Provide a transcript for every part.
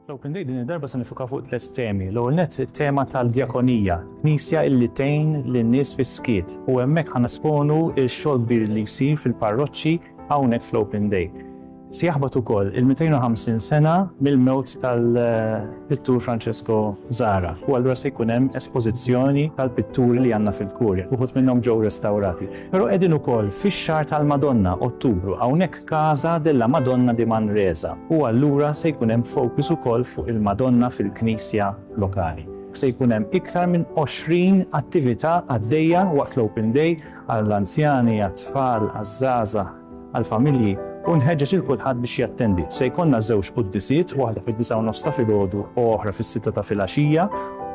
Fl-Open Day din id-darba se nifukaw fuq tliet temi. L-ewwel nett it-tema tal-djakonija, Knisja illi tgħin lin-nies fis-skiet u hemmhekk ħa nesponu x-xogħol kbir li jsir fil-parroċċi hawnhekk fl-Open Day. Se jaħbat ukoll il-250 sena mill-mewt tal-pittur Francesco Zahra u allura se jkun hemm espożizzjoni tal-pitturi li għandna fil-Kurja. Uħud minnhom ġew restawrati. Però qegħdin ukoll fix-xahar tal-Madonna, Ottubru, hawnhekk Casa della Madonna di Manresa u allura se jkun hemm focus ukoll fuq il-Madonna fil-knisja lokali. Se jkun hemm iktar minn 20 attività għaddejja waqt l-Open Day għall-anzjani, għat-tfal, għaż-żgħażagħ, għall-familji u nħeġġeġ lil kulħadd biex jattendi. Se jkollna żewġ quddisiet, waħda fid-disgħa u nofs ta' filgħodu u oħra fis-sitta ta' filgħaxija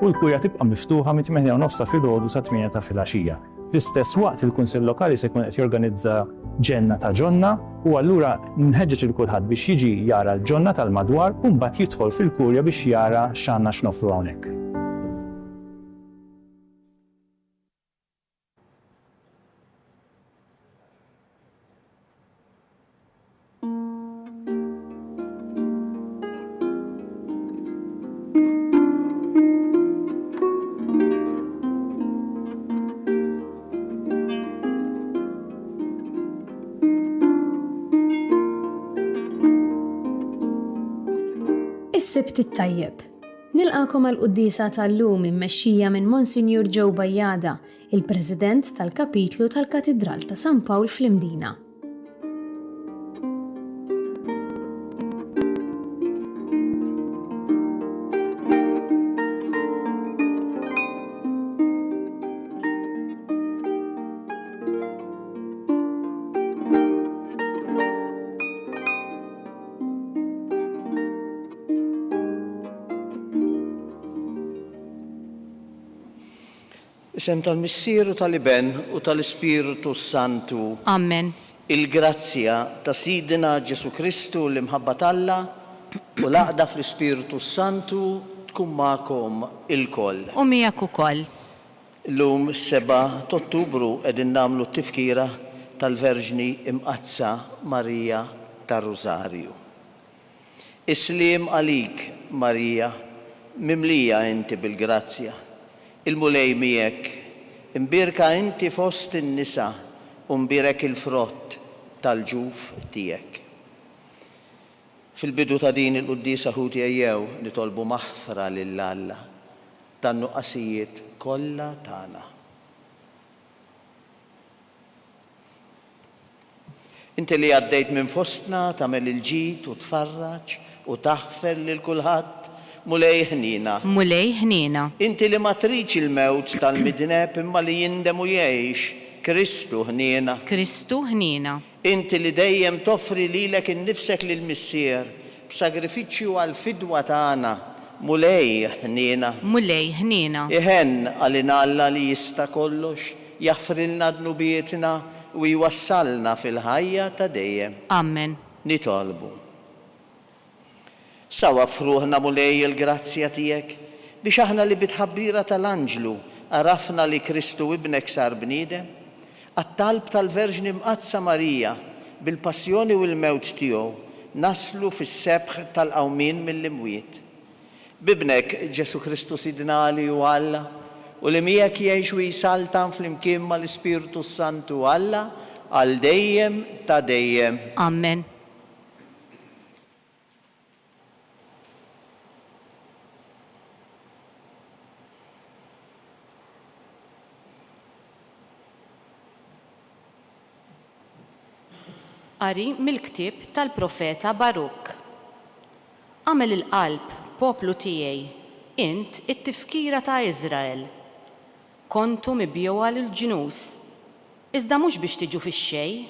u l-kurja tibqa' miftuħa mit-tmienja u nofs ta' filgħodu sat-tmienja ta' filgħaxija. Fl-istess waqt il-Kunsill Lokali se jkun qed jorganizza ġenna ta' ġonna u allura nħeġġeġ lil kulħadd biex jiġi jara l-ġonna tal-madwar u mbagħad jidħol fil-kurja biex jara x'għandna x'noffru hawnhekk. Is-Sibt it-tajjeb. Nilqagħkom għall-quddiesa tal-lum immexxija minn Monsinjur Joe Bajada, il-President tal-Kapitlu tal-Katidral ta' San Pawl fl-Imdina. Isem tal-Missier u tal-Iben u tal-Ispirtu s-Santu. Amen. Il-grazzja ta' Sidna Ġesù Kristu, l-imħabba t'Alla, u l-għaqda fl-Ispirtu s-Santu tkun magħkom ilkoll. U miegħek ukoll. Illum is-sebgħa t'Ottubru qegħdin nagħmlu t-tifkira tal-Verġni Imqaddsa Marija tar-Rużarju. Is-sliem għalik, Marija, mimlija inti bil-grazzja, il-Mulej miegħek, imbierka inti fost in-nisa u mbierek il-frott tal-ġuf tiegħek. Fil-bidu ta' din il-quddiesa ħuti ejjew nitolbu maħfra lil Alla tan-nuqqasijiet kollha tagħna. Inti li għaddejt minn fostna tagħmel il-ġid u tfarraġ u taħfer lil kulħadd, Mulej ħniena. Mulej ħniena. Inti li ma tridx il-mewt tal-midneb imma li jindem u jgħix, Kristu ħniena. Kristu ħniena. Inti li dejjem toffri lilek innifsek lill-Missier b'sagrifiċċju għall-fidwa tagħna, Mulej, ħniena. Mulej, ħniena. Iħenn għalina Alla li jista' kollox, jaħfrilna dnubietna u jwassalna fil-ħajja ta' dejjem. Amen. Nitolbu. Sawwab f'ruħna, Mulej, il-grazzja tiegħek, biex aħna li bit-tħabbira tal-anġlu għarafna li Kristu Ibnek sar bniedem, għat-talb tal-Verġni Mqaddsa Marija, bil-passjoni u l-mewt tiegħu, naslu fis-sebħ tal-qawmien mill-imwiet. B'Ibnek, Ġesù Kristu Sidna li hu Alla, u li miegħek jgħix u jsaltan flimkien mal-Ispirtu s-Santu Alla, għal dejjem ta' dejjem. Amen. Qari mill-ktieb tal-profeta Baruk. Agħmel il-qalb, poplu tiegħi, int it-tifkira ta' Iżrael. Kontu mibjugħa lill-ġnus, iżda mhux biex tiġu fix-xejn,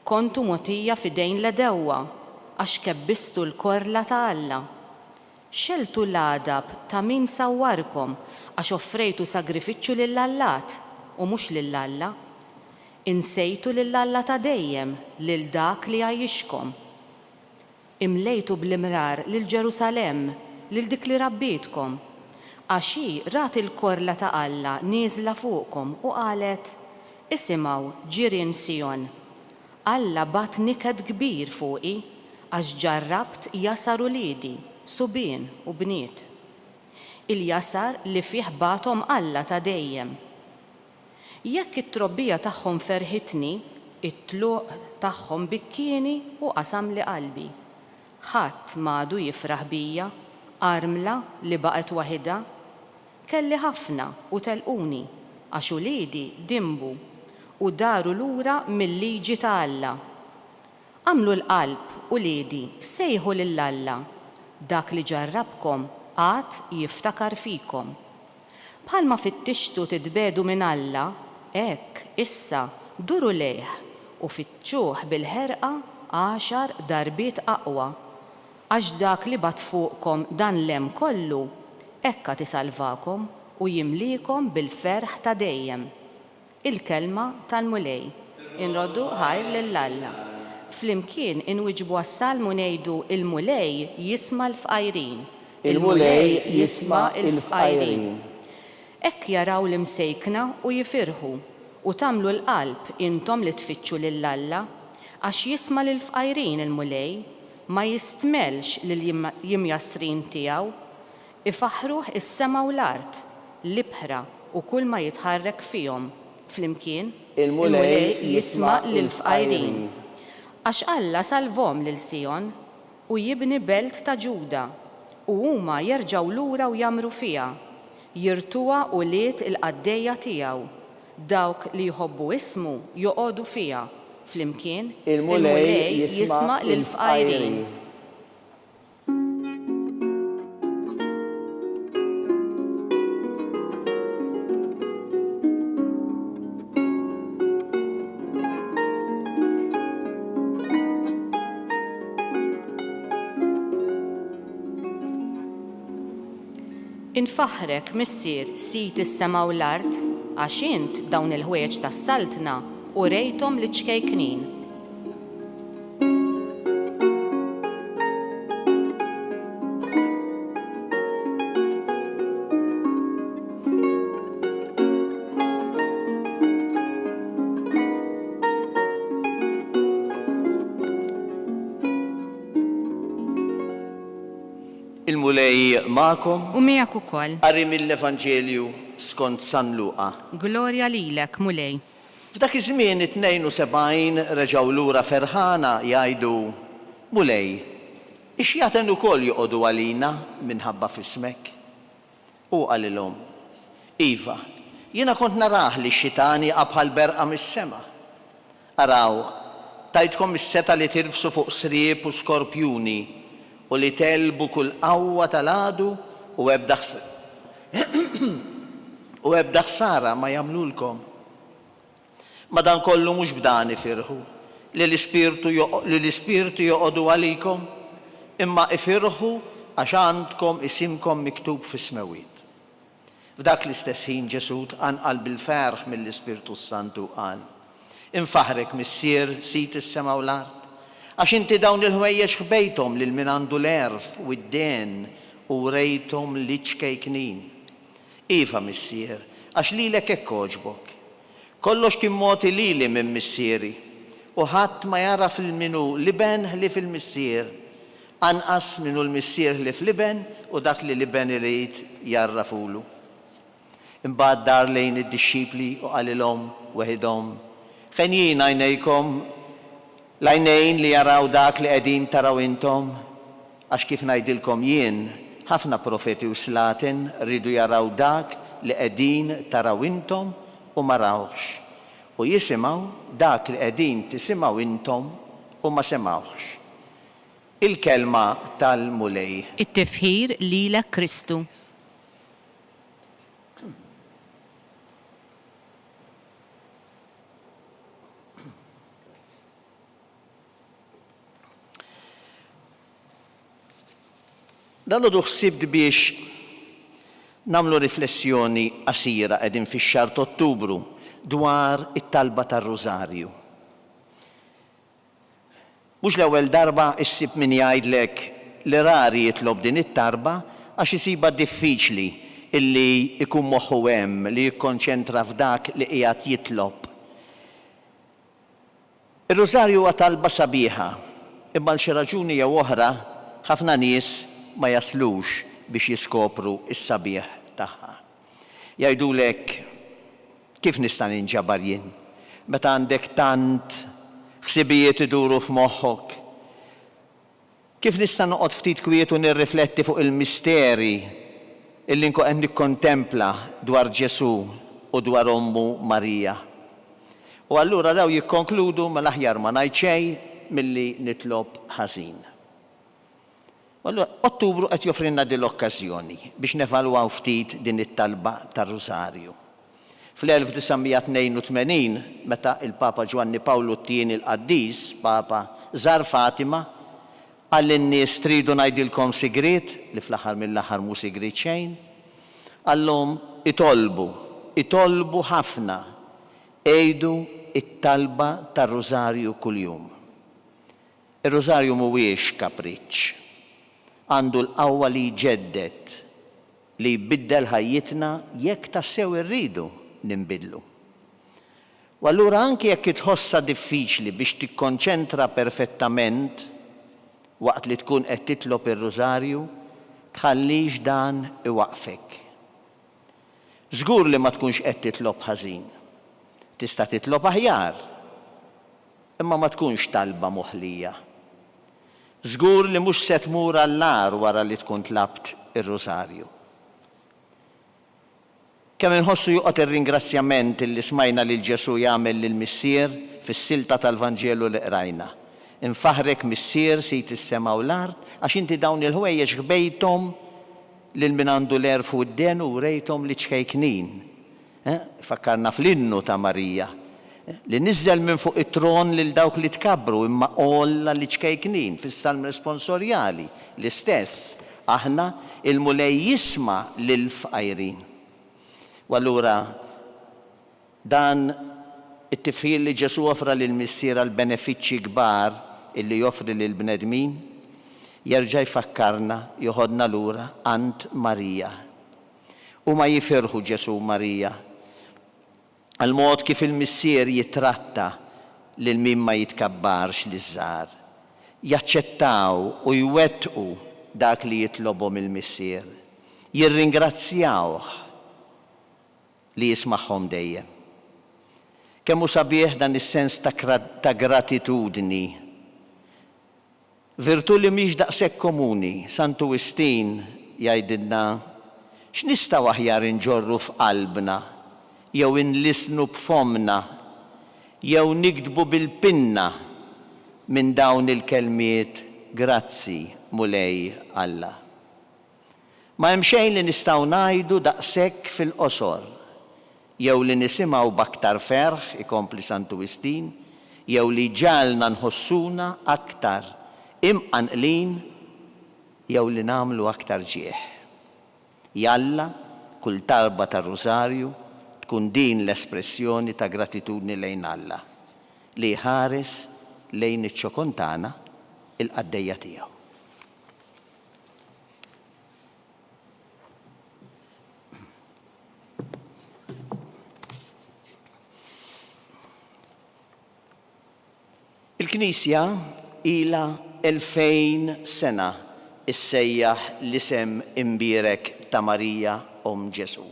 Kontu mogħtija f'idejn l-għedewwa, għax kebbistu l-korla ta' Alla. Xegħltu l-għadab ta' min sawwarkom, għax offrejtu sagrifiċċju lill-allat, u mhux lil Alla. Insejtu lil Alla ta' dejjem, lil dak li għajjixkom. Imlejtu bl-imrar lil Ġerusalemm, lil dik li rabbietkom. Għax hi rat il-korla ta' Alla nieżla fuqkom u qalet, Isimgħu, ġirien Sijon, Alla bagħat niket kbir fuqi, għax ġarrabt jasar uliedi, subien u bniet. Il-jasar li fih bagħathom Alla ta' dejjem. Jekk it-trobbija tagħhom ferrħitni, it-tluq tagħhom bikkieni u qasamli qalbi. Ħadd m'għadu jifraħ bija, armla li baqgħet waħidha. Kelli ħafna u telquni, għax uliedi dinbu u daru lura mil-liġi ta' Alla. Agħmlu l-qalb, uliedi, sejħu lil Alla, dak li ġarrabkom għad jiftakar fikom. Bħalma fittixtu titbiegħdu minn Alla, hekk, issa, duru lejh u fittxuh bil-ħerqa għaxar darbiet aqwa. Għax dak li bagħat fuqkom dan l-hemm kollu, hekk għad isalvakom u jimliekom bil-ferħ ta' dejjem. Il-Kelma tal-Mulej. Inroddu ħajr lil Alla. Flimkien inwieġbu għas-salm u ngħidu Il-Mulej jisma' l-fqajrin. Il-Mulej jisma' l-fqajrin. Hekk jaraw l-imsejkna u jifirħu, u tagħmlu l-qalb intom li tfittxu lil Alla, għax jisma' lill-fqajrin il-Mulej, ma jistmellx lill-jimjassrin tiegħu. Ifaħħruh is-sema u l-art, l-ibħra u kull ma jitħarrek fihom, flimkien, Il-Mulej jisma' lill-fqajrin. Għax Alla salvhom lil Sijon, u jibni belt ta' Ġuda, u huma jerġgħu lura u jgħammru fiha, jirtuha ulied il-qaddejja tiegħu, dawk li jħobbu ismu joqogħdu fiha, flimkien, Il-Mulej jisma' lill-fqajrin. Infaħħrek, Missier, Sid is-sema u l-art, għax int dawn il-ħwejjeġ tas-saltna urejthom liċ-ċkejknin. Il-Mulej magħkom. U miegħek ukoll. Qari mill-Evanġelju skont San Luqa. Glorja lilek, Mulej. F'dak iż-żmien it-72 reġgħu lura ferħana jgħidu, Mulej, ix-xjaten ukoll joqogħdu għalina minħabba f'ismek. Hu qalilhom, Iva, jiena kont narah li x-xitan jaqa' bħal berqa mis-sema. Araw, tajtkom is-setgħa li tirfsu fuq sriep u skorpjuni u li tegħlbu kull qawwa tal-għadu u ebda u ebda ħsara ma jagħmlulkom. Madankollu mhux b'dan ifirħu, li l-ispirtu li l-ispirti joqogħdu għalikom, imma ifirħu għax għandkom isimkom miktub fis-smewwiet. F'dak l-istess ħin Ġesù tqanqal bil-ferħ mill-Ispirtu s-Santu u qal, Infaħħrek, Missier, Sid is-sema u l-art, għax inti dawn il-ħwejjeġ ħbejthom lil min għandu l-għerf u d-dehen u wrejthom liċ-ċkejknin. Iva, Missier, għax lilek hekk għoġbok. Kollox kien mogħti lili minn Missieri, u ħadd ma jagħraf 'l min hu l-Iben ħlief il-Missier, anqas min hu l-Missier ħlief l-Iben u dak li l-Iben irid jgħarrafhulu. Imbagħad dar lejn id-dixxipli u qalilhom weħidhom, Henjin għajnejkom, l-għajnejn li jaraw dak li qegħdin taraw intom, għax kif ngħidilkom jien, ħafna profeti u slaten riedu jaraw dak li qegħdin taraw intom u ma rawhx, u jisimgħu dak li qegħdin tisimgħu intom u ma semgħuhx. Il-Kelma tal-Mulej. It-tifħir lilek Kristu. Dalgħodu ħsibt biex nagħmlu riflessjoni qasira qegħdin fix-xahar t'Ottubru dwar it-talba tar-Rużarju. Mhux l-ewwel darba issib min jgħidlek li rari jitlob din it-tarba għax isibha diffiċli illi jkun moħħu hemm, li jikkonċentra f'dak li qiegħed jitlob. Ir-Rużarju huwa talba sabiħa, imma għal xi raġuni jew oħra ħafna nies ma jaslux biex jiskopru s-sabiħ tagħha. Jgħidulek, Kif nista' ninġabar jien meta għandek tant ħsibijiet iduru f'moħħok? Kif nista' noqgħod ftit kwiet u nirrifletti fuq il-misteri illi nkun qed nikkontempla dwar Ġesù u dwar ommu Marija? U allura dawn jikkonkludu, mela aħjar ma ngħid xejn milli nitlob ħażin. U allura Ottubru qed joffrilna din l-okkażjoni biex nevalwaw ftit din it-talba tar-Rużarju. Fl-1982, meta l-Papa Ġwanni Pawlu t-Tieni l-Qaddis, Papa, żar Fatima, qal lin-nies tridu ngħidilkom sigriet, li fl-aħħar mill-aħħar mhu sigriet xejn. Qallhom itolbu, itolbu ħafna, għidu t-talba tar-Rużarju kuljum. Ir-Rużarju mhuwiex kapriċċ. Għandu l-qawwa li jġedded, li jbiddel ħajjitna jekk tassew irridu ninbidlu. U allura anki jekk itħossha diffiċli biex tikkonċentra perfettament waqt li tkun qed titlob ir-Rużarju, tħallix dan iwaqqfek. Żgur li ma tkunx qed titlob ħażin. Tista' titlob aħjar. Imma ma tkunx talba moħlija. Żgur li mhux se tmur għall-agħar wara li tkun tlabt ir-Rużarju. Kemm inħossu joqgħod ir-ringrazzjament li smajna lil Ġesù jagħmel lill-Missier fis-silta tal-Vanġelu li qrajna. Infaħħrek Missier, Sid is-sema u l-art, għax inti dawn il-ħwejjeġ ħbejthom lil min għandu l-għerf u d-dehen u wrejthom liċ-ċkejknin. Ifakkarna fl-innu ta' Marija, li niżżel minn fuq it-tron lil dawk li tkabbru imma għolla liċ-ċkejknin, fis-Salm Responsorjali, l-istess, aħna, il-Mulej jisma' lill-fqajrin. U allura dan it-tifħir li Ġesù offra lill-Missier għall-benefiċċji kbar illi joffri lill-bnedmin, jerġa' jfakkarna, joħodna lura għand Marija. Huma jifirħu Ġesù u Marija għall-mod kif il-Missier jittratta lil min ma jitkabbarx liż-żgħar. Jaċċettaw u jwettqu dak li jitlobhom il-Missier. Jirringrazzjawh li jismagħhom dejjem. Kemm hu sabiħ dan is-sens ta' gratitudni! Virtù li mhix daqshekk komuni, Santu Wistin jgħidilna, X'nistgħu aħjar inġorru f'qalbna, jew inlissnu b'fommna, jew niktbu bil-pinna minn dawn il-kelmiet Grazzi, Mulej Alla? Ma hemm xejn li nistgħu ngħidu daqshekk fil-qosor, jew li nisimgħu b'aktar ferħ, ikompli Santu Wistin, jew li jġagħalna nħossuna aktar imqanqlin jew li nagħmlu aktar ġieħ. Jalla kull talba tar-Rużarju tkun din l-espressjoni ta' gratitudni lejn Alla, li jħares lejn iċ-ċokon tagħna, il-qaddejja tiegħu. Il-Knisja ilha 2000 sena issejjaħ l-isem imbierek ta' Marija Omm Ġesù.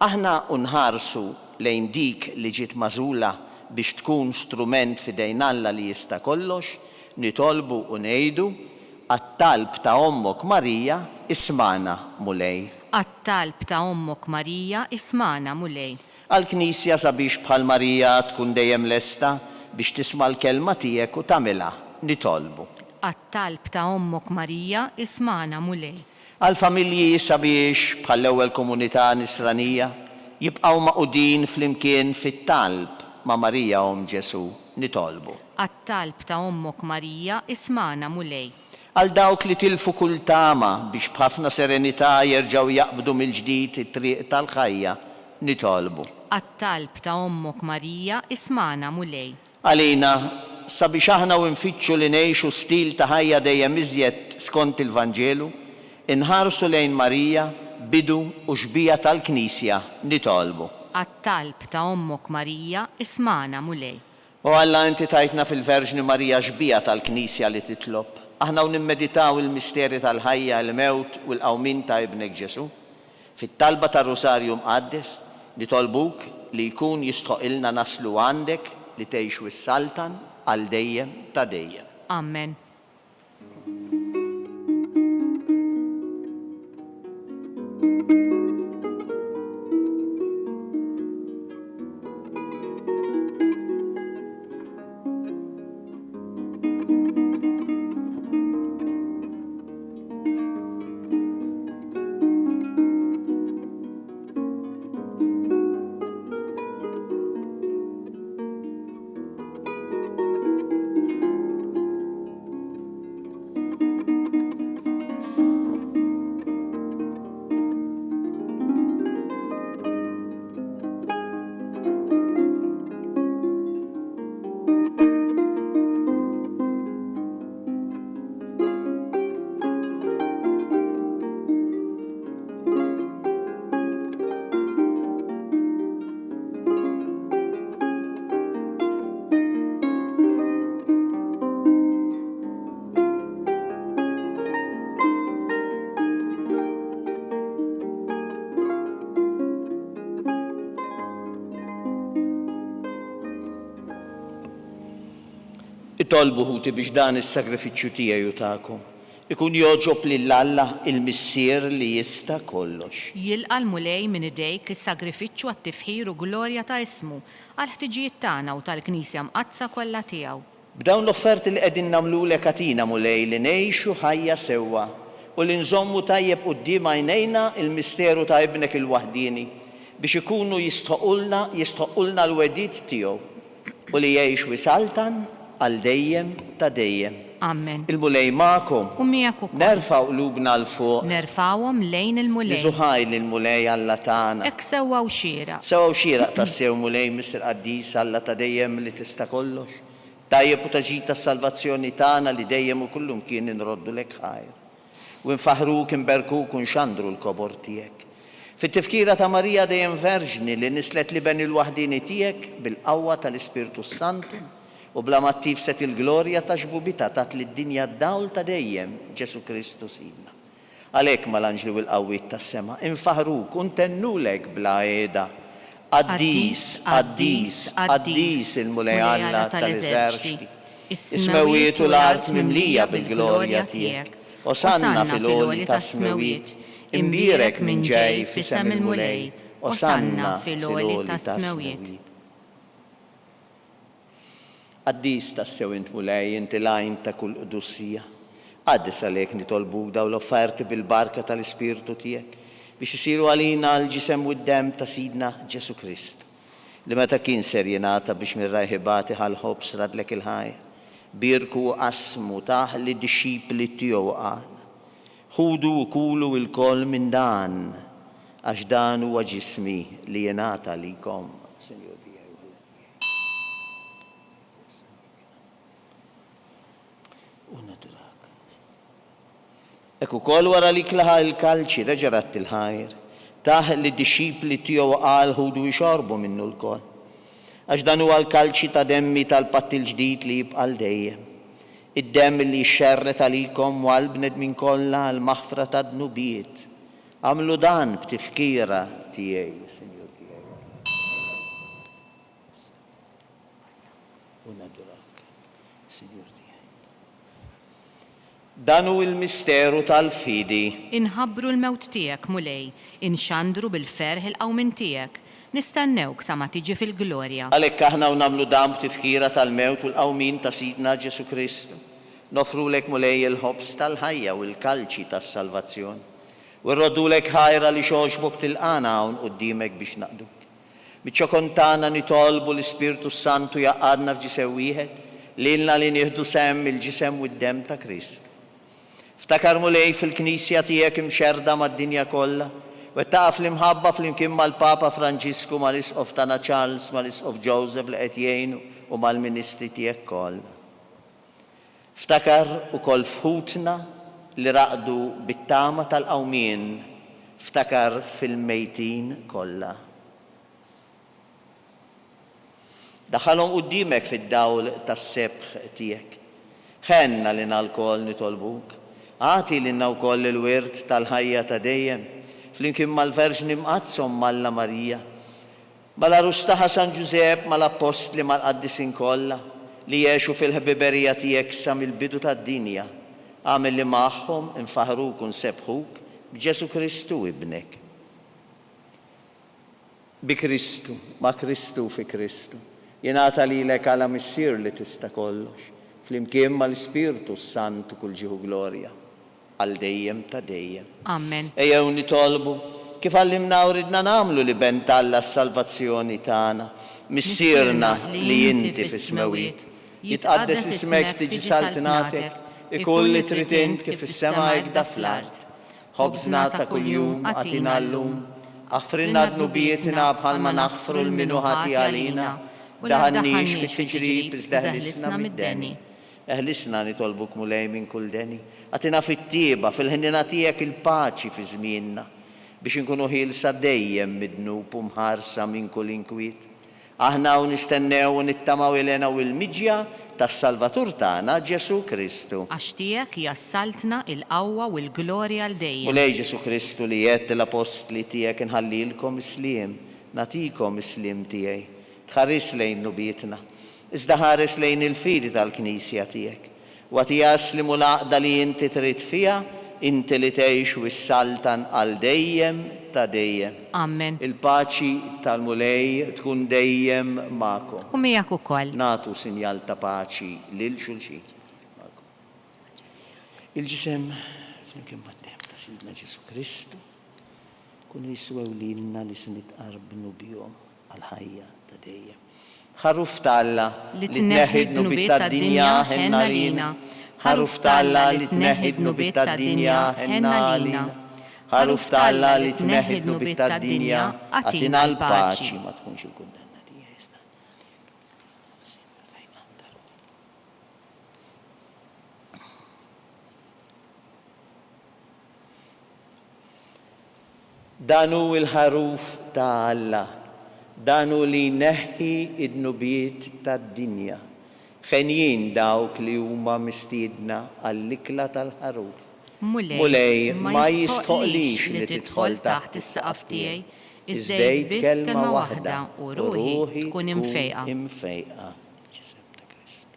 Aħna u nħarsu lejn dik li ġiet magħżula biex tkun strument f'idejn Alla li jista' kollox, nitolbu u ngħidu, Għat-talb ta' Ommok Marija, ismagħna, Mulej. Għat-talb ta' Ommok Marija, ismagħna, Mulej. Għall-Knisja sabiex bħal Marija tkun dejjem lesta biex tisma' l-kelma tiegħek u tagħmilha, nitolbu. Għat-talb ta' Ommok Marija, ismagħna, Mulej. Għall-familji sabiex, bħall-ewwel komunità Nisranija, jibqgħu magħqudin flimkien fit-talb ma' Marija Omm Ġesù, nitolbu. Għat-talb ta' Ommok Marija, ismagħna, Mulej. Għal dawk li tilfu kull tama biex b'ħafna serenità jerġgħu jaqbdu mill-ġdid it-triq tal-ħajja, nitolbu. Għat-talb ta' Ommok Marija, ismagħna, Mulej. Għalina, sabiex aħna u nfittxu li ngħixu stil ta' ħajja dejjem iżjed skont il-Vanġelu, inħarsu lejn Marija, bidu u xbieha tal-Knisja, nitolbu. Għat-talb ta' Ommok Marija, ismagħna, Mulej. O Alla, inti tajtna fil-Verġni Marija xbieha tal-Knisja li titlob. Aħna u nimmeditaw il-misteri tal-ħajja, il-mewt u l-qawmien ta' Ibnek Ġesù, fit-talba tar-Rusarju Mqaddes, nitolbuk li jkun jistħoqilna naslu għandek li tgħix u ssaltan għal dejjem ta' dejjem. Amen. Itolbu ħuti biex dan is-sagrifiċċju tiegħi u tagħkom ikun jogħġob lil Alla il-Missier li jista' kollox. Jilqa' l-Mulej minn idejk is-sagrifiċċju għat-tifħir u glorja ta' ismu, għall-ħtiġijiet tagħna u tal-Knisja Mqaddsa kollha tiegħu. B'dawn l-offerti li qegħdin nagħmlulek agħtina, Mulej, li ngħixu ħajja sewwa u li nżommu tajjeb quddiem għajnejna l-misteru ta' Ibnek il-waħdieni biex ikunu jistħoqulna jistħoqqulna l-wegħdiet tiegħu u li jgħix u jsaltan għal dejjem ta' dejjem. Amen. Il-Mulej magħkom. U miegħek ukoll. Nerfgħu qlubna 'l fuq. Nerfgħuhom lejn il-Mulej. Niżu ħajr lill-Mulej Alla tagħna. Hekk sewwa u xieraq. Sewwa u xieraq tassew, Mulej, Missier qaddis, Alla ta' dejjem li tista' kollox, tajjeb u ta' ġid tas-salvazzjoni tagħna li dejjem u kullumkien inroddulek ħajr. U nfaħħruk, inberkuk u nxandru l-kobor tiegħek. Fit-tifkira ta' Marija dejjem Verġni li nisslet l-Iben il-waħdieni tiegħek bil-qawwa tal-Ispirtu s-Santu u bla ma ttifset il-glorja ta' xbubitha tat lid-dinja d-dawl ta' dejjem, Ġesù Kristu Sidna. Għalhekk mal-anġli u l-qawwiet tas-sema infaħħruk u ntennulek bla qiegħda, Qaddis, qaddis, qaddis il-Mulej Alla tal-eżerċti. Is-smewwiet u l-art mimlija bil-glorja tiegħek. Osanna fil-għoli tas-smewwiet. Imbierek min ġej f'isem il-Mulej. Osanna fil-għoli tas-smewwiet. Qaddis tassew int Mulej, inti l-għajn ta' kull qdusija. Qaddes għalhekk nitolbuk dawn l-offerti bil-barka tal-Ispirtu tiegħek, biex isiru għalina l-ġisem u d-demm ta' Sidna Ġesù Kristu, li meta kien ser jingħata biex minn rajh ibati ħa l-ħobż raddlek il-ħajr, bierku u qasmu, tah lid-dixxipli tiegħu u qal, Ħudu u kulu ilkoll minn dan, għax dan huwa ġismi li jingħata għalikom. Sinjur tiegħi u Alla tiegħi. U nadurak. Hekk ukoll wara li klaħa il-kalċi reġa' radd il-ħajr, tah lid-dixxipli tiegħu u qal, Ħudu ixorbu minnu lkoll. Għax dan huwa l-kalċi ta' demmi tal-patt il-ġdid li jibqa' għal dejjem. Id-demm li jixxerred għalikom u għall-bnedmin kollha għall-maħfra tad-dnubiet. Agħmlu dan b'tifkira tiegħi. Sinjur tiegħi u Alla tiegħi. U nadurak, Sinjur tiegħi. Dan hu l-misteru tal-fidi. Inħabbru l-mewt tiegħek, Mulej, inxandru bil-ferħ il-qawmien tiegħek, nistennewk sa ma tiġi fil-glorja. Għalhekk aħna u nagħmlu dan b'tifkira tal-mewt u l-qawmien ta' Sidna Ġesù Kristu, noffrulek, Mulej, il-ħobż tal-ħajja u l-kalċi tas-salvazzjoni, u rroddulek ħajr għaliex għoġbok tilqagħna hawn quddiemek biex naqduk. Miċ-ċokon tagħna nitolbu l-Ispirtu s-Santu jgħaqqadna f'ġisem wieħed, lilna li nieħdu sehem mill-ġisem u d-demm ta' Kristu. Ftakar Mulej fil-Knisja tiegħek imxerrda mad-dinja kollha, wettaqha fl-imħabba flimkien mal-Papa Franġisku, mal-Isqof tagħna Charles, mal-Isqof Joseph li qed jgħinu u mal-ministri tiegħek kollha. Ftakar ukoll f'ħutna li raqdu bit-tama tal-qawmien, ftakar fil-mejtin kollha. Daħħalhom quddiemek fid-dawl tas-sebħ tiegħek. Ħenn għalina lkoll nitolbuk. Agħti lilna wkoll il-wirt tal-ħajja ta' dejjem, flimkien mal-Verġni Mqaddsa Omm Alla Marija, mal-Għarus tagħha San Ġużepp, mal-Appostli, mal-qaddisin kollha, li għexu fil-ħbiberija tiegħek sa mill-bidu tad-dinja. Agħmel li magħhom infaħħruk u nsebbħuk b'Ġesù Kristu Ibnek. Bi Kristu, ma' Kristu u fi Kristu, jingħata lilek Alla Missier li tista' kollox, flimkien mal-Ispirtu s-Santu kull ġieħ u glorja, għal dejjem ta' dejjem. Amen. Ejjew nitolbu, kif għallimna u ridna nagħmlu l-Iben t'Alla s-salvazzjoni tagħna. Missierna li inti fis-smewwiet, jitqaddes ismek, tiġi saltnatek, ikun li trid int kif fis-sema hekda fl-art. Ħobżna ta' kuljum agħtina llum. Aħfrilna dnubietna bħalma naħfru 'l min hu ħati għalina. Daħalniex fit-tiġrib iżda eħlisna mid-deni. Eħlisna, nitolbuk Mulej, minn kull deni. Agħtina fit-tjieba, fil-ħniena tiegħek il-paċi fi żmienna, biex inkunu ħielsa dejjem mid-dnub u mħarsa minn kull inkwiet. Aħna u nistennew u nittamaw il-hena u l-miġja tas-Salvatur tagħna, Ġesù Kristu. Għax tiegħek hija s-saltna, il-qawwa u l-glorja għal dejjem. Mulej Ġesù Kristu li għedt lill-appostli tiegħek inħallilkom is-sliem, nagħtikom is-sliem tiegħi. Tħarisx lejn dnubietna, iżda ħares lejn il-fidi tal-Knisja tiegħek. U agħtiha s-sliem u l-għaqda li inti trid fiha, inti li tgħix u ssaltan għal dejjem ta' dejjem. Amen. Il-paċi tal-Mulej tkun dejjem magħkom. U miegħek ukoll. Nagħtu sinjal ta' paċi lil xulxin. Magħkom. Il-ġisem flimkien mad-demm ta' Sidna Ġesù Kristu jkunu jiswew lilna li se nitqarbnu bihom għall-ħajja ta' dejjem. Ħaruf ta' Alla li tneħħi d-dnubiet tad-dinja, ħenn għalina. Ħaruf ta' Alla li tneħħi d-dnubiet tad-dinja, ħenn għalina. Ħaruf ta' Alla li tneħħi d-dnubiet tad-dinja, agħtina l-paċi. Ma tkunx il-kundanna tiegħi iżda fejqan ta' ruħi. Dan hu l-Ħaruf ta' Alla, dan hu li jneħħi d-dnubiet tad-dinja. Henjin dawk li huma mistiedna għall-ikla tal-Ħaruf. Mulej, ma jistħoqqlix li tidħol taħt is-saqaf tiegħi, iżda għid biss kelma waħda u ruħi tkun imfejqa. Imfejqa. Ġisem ta' Kristu.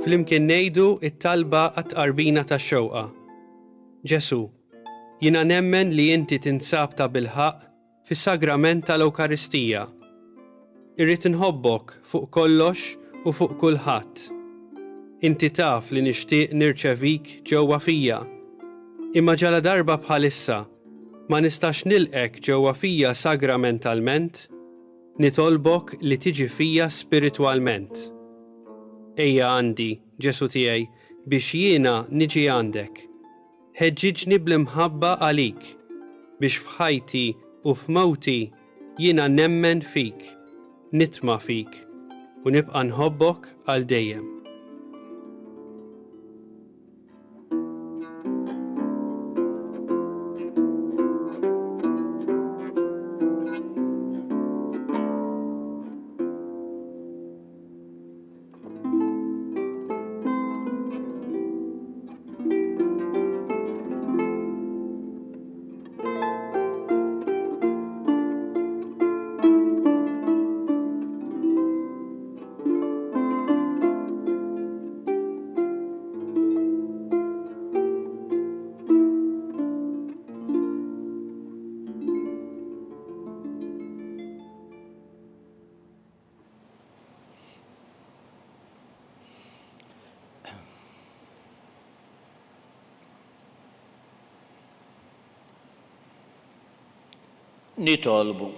Flimkien ngħidu t-talba għat-tqarbina tax-xewqa. Ġesù, jiena nemmen li inti tinsab tabilħaqq fis-Sagrament tal-Ewkaristija. Irrid inħobbok fuq kollox u fuq kulħadd. Inti taf li nixtieq nirċevik ġewwa fija. Imma ġaladarba bħalissa ma nistax nilqgħek ġewwa fija sagramentalment, nitolbok li tiġi fija spiritwalment. Ejja għandi, Ġesù tiegħi, biex jiena niġi għandek. Ħeġġiġni bl-imħabba għalik, biex f'ħajti u f'mewti jiena nemmen fik, nitma' fik, u nibqa' nħobbok għal dejjem. Nitolbu.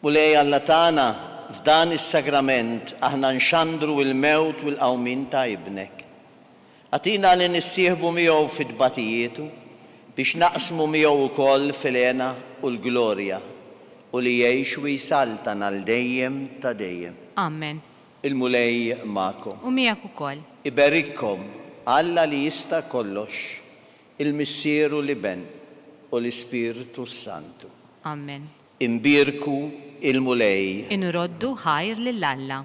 Mulej Alla tagħna, f'dan is-sagrament aħna nxandru l-mewt u l-qawmien ta' Ibnek. Agħtina li nissieħbu miegħu fi tbatijietu biex naqsmu miegħu wkoll fil-hena u l-glorja, u li jgħix u jsaltan għal dejjem ta' dejjem. Amen. Il-Mulej magħkom. U miegħek ukoll. Iberikkom Alla li jista' kollox, il-Missier u l-Iben u l-Ispirtu s-Santu. Amen. Inbierku il-Mulej. Inroddu ħajr lil Alla.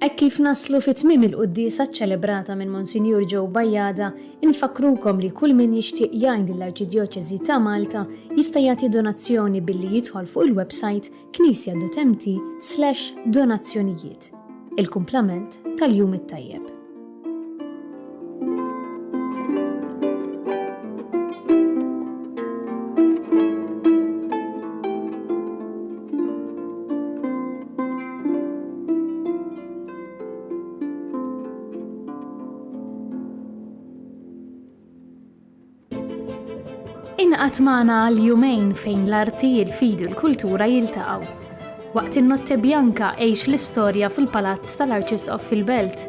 Hekk kif naslu fi tmiem il-quddiesa ċċelebrata minn Monsinjur Joe Bajada, infakkrukom li kull min jixtieq jgħin lill-Arċidjoċesi ta' Malta jista' jagħti donazzjoni billi jidħol fuq il-websajt knisja.mt/donazzjonijiet. Il-kumplament tal-jum it-tajjeb. Ingħaqad magħna għal jumejn fejn l-arti, il-fidi u l-kultura jiltaqgħu. Waqt in-Notte Bianca għix l-istorja fil-Palazz tal-Arċisqof fil-Belt.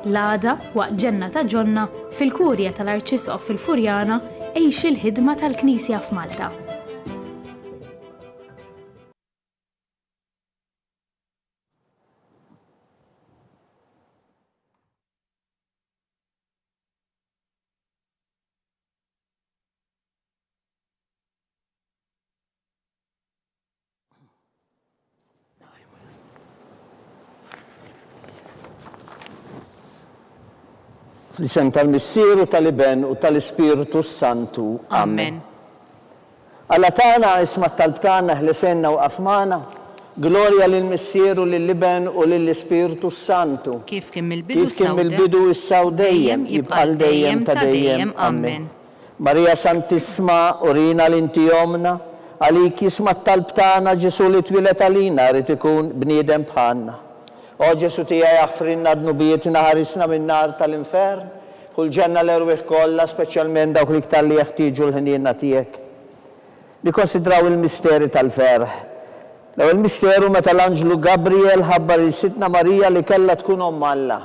L-għada, waqt Ġenna ta' Ġonna, fil-Kurja tal-Arċisqof fil-Furjana, għix il-ħidma tal-Knisja f'Malta. Fl-isem tal-Missier u tal-Iben u tal-Ispirtu s-Santu. Amen. Alla tagħna, isma' t-talb tagħna, eħlisenna u qaf magħna. Glorja lill-Missier u lill-Iben u lill-Ispirtu s-Santu. Kif kien mill-bidu Kif kien mill-bidu issa u dejjem, jibqa' għal dejjem ta' dejjem. Amen. Marija Santissma, urina li inti ommna, għalik jisma' t-talb tagħna, Ġesù li twieled għalina ried ikun bniedem bħalna. O Ġesù tiegħi aħfrilna dnubietna, ħarisna min-nar tal-infern, ħu l-ġenna l-erwieħ kollha, speċjalment dawk l-iktar li jeħtieġu l-ħniena tiegħek. Nikkonsidraw il-misteri tal-ferħ. L-ewwel misteru meta l-anġlu Gabriel ħabbar lil Sidtna Marija li kellha tkun Omm Alla.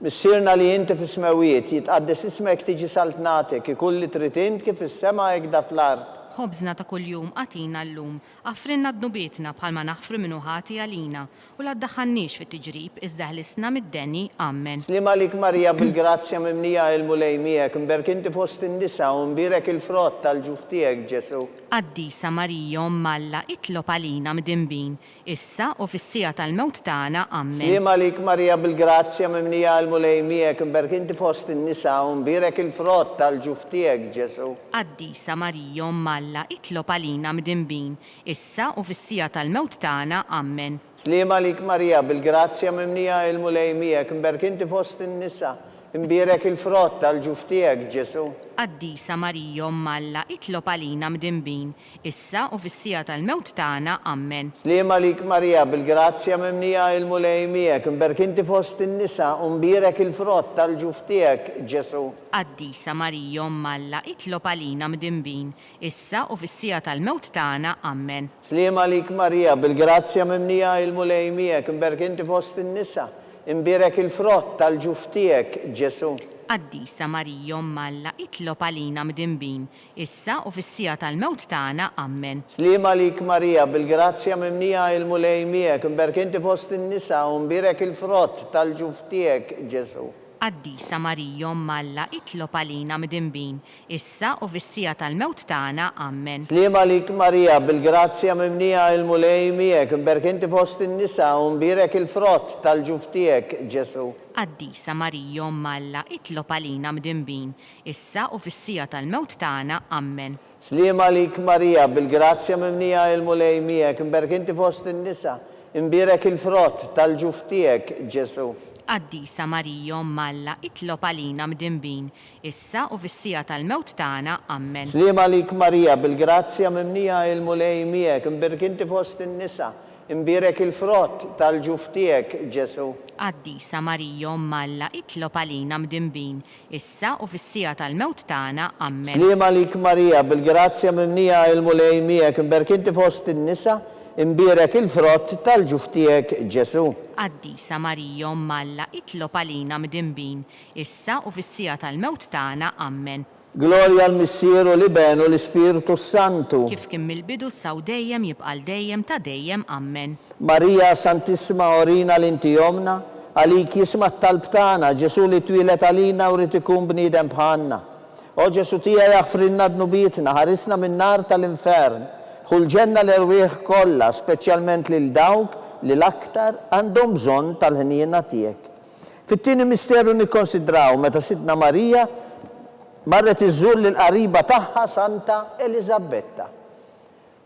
Missierna li inti fis-smewwiet, jitqaddes ismek tiġi saltnatek, ikun li trid int kif fis-sema hekda fl-art. Ħobżna ta' kuljum agħtina llum. Aħfrilna dnubietna bħalma naħfru min hu ħati għalina, u la ddaħħalniex fit-tiġrib, iżda ħlisna mid-deni. Ammen. Sliem għalik Marija bil-grazzja mimlija il-Mulej miegħek, mberk inti fost in-nisa u mbierek il-frott tal-ġuf tiegħek Ġesù. Qaddisa Marija Omm Alla itlob għalina mdinbin, issa u fis-siegħa tal-mewt tagħna. Ammen. Sliem għalik Marija bil-grazzja mimlija il-Mulej miegħek, mberk inti fost in-nisa u mbierek il-frott tal-ġuf tiegħek Ġesù. Qaddisa Marija Omm Alla itlob għalina mdinbin, issa u fis-siegħa tal-mewt tagħna. Ammen. Sliem għalik Marija bil-grazzja mimlija il-Mulej miegħek, mberk inti fost in-nisa, imbierek il-frott tal-ġuf tiegħek Ġesù. Qaddisa Marija Omm Alla itlob għalina mdinbin, issa u fis-siegħa tal-mewt tagħna. Ammen. Sliem għalik Marija, bil-grazzja mimlija il-Mulej miegħek, imberk inti fost in-nisa u mbierek il-frott tal-ġuf tiegħek, Ġesù. Qaddisa Marija Omm Alla itlob għalina mdinbin, issa u fis-siegħa tal-mewt tagħna. Ammen. Sliem għalik Marija, bil-grazzja mimlija il-Mulej miegħek, imberk inti fost in-nisa, imbierek il-frott tal-ġuf tiegħek, Ġesù. Qaddisa Marija Omm Alla itlob għalina mdinbin, issa u fis-siegħa tal-mewt tagħna. Ammen. Sliem għalik Marija, bil-grazzja mimlija il-Mulej miegħek, imberk inti fost in-nisa u mbierek il-frott tal-ġuf tiegħek, Ġesù. Qaddisa Marija Omm Alla itlob għalina mdinbin, issa u fis-siegħa tal-mewt tagħna. Ammen. Sliem għalik Marija, bil-grazzja mimlija il-Mulej miegħek, imberk inti fost in-nisa u mbierek il-frott tal-ġuf tiegħek, Ġesù. Qaddisa Marija Omm Alla itlob għalina mdinbin, issa u fis-siegħa tal-mewt tagħna. Ammen. Sliem għalik Marija, bil-grazzja mimlija il-Mulej miegħek, imberk inti fost in-nisa, imbierek il-frott tal-ġuf tiegħek, Ġesù. Qaddisa Marija Omm Alla itlob għalina mdinbin, issa u fis-siegħa tal-mewt tagħna. Ammen. Sliem għalik Marija, bil-grazzja mimlija il-Mulej miegħek, imbierk inti fost in-nisa, imbierek il-frott tal-ġuf tiegħek, Ġesù. Qaddisa Marija Omm Alla itlob għalina mdinbin, issa u fis-siegħa tal-mewt tagħna. Ammen. Sliem għalik Marija, bil-grazzja mimlija il-Mulej miegħek, imbierk inti fost in-nisa, imbierek il-frott tal-ġuf tiegħek, Ġesù. Qaddisa Marija Omm Alla itlob għalina mdinbin, issa u fis-siegħa tal-mewt tagħna. Ammen. Glorja l-Missier u l-Iben u l-Ispirtu s-Santu. Kif kien mill-bidu issa u dejjem jibqa' għal dejjem ta' dejjem. Ammen. Marija Santissima urina li inti Ommna, għalik jisma' t-talb tagħna, Ġesù li twieled għalina u ried ikun bniedem bħalna. O Ġesù tiegħi aħfrilna dnubietna, ħarisna min-nar tal-infern, ħu l-ġenna l-erwieħ kollha, speċjalment lil dawk li l-aktar għandhom bżonn tal-ħniena tiegħek. Fit-tieni misteru nikkonsidraw meta Sidtna Marija marret iżżur lill-qariba tagħha Santa Eliżabbetta.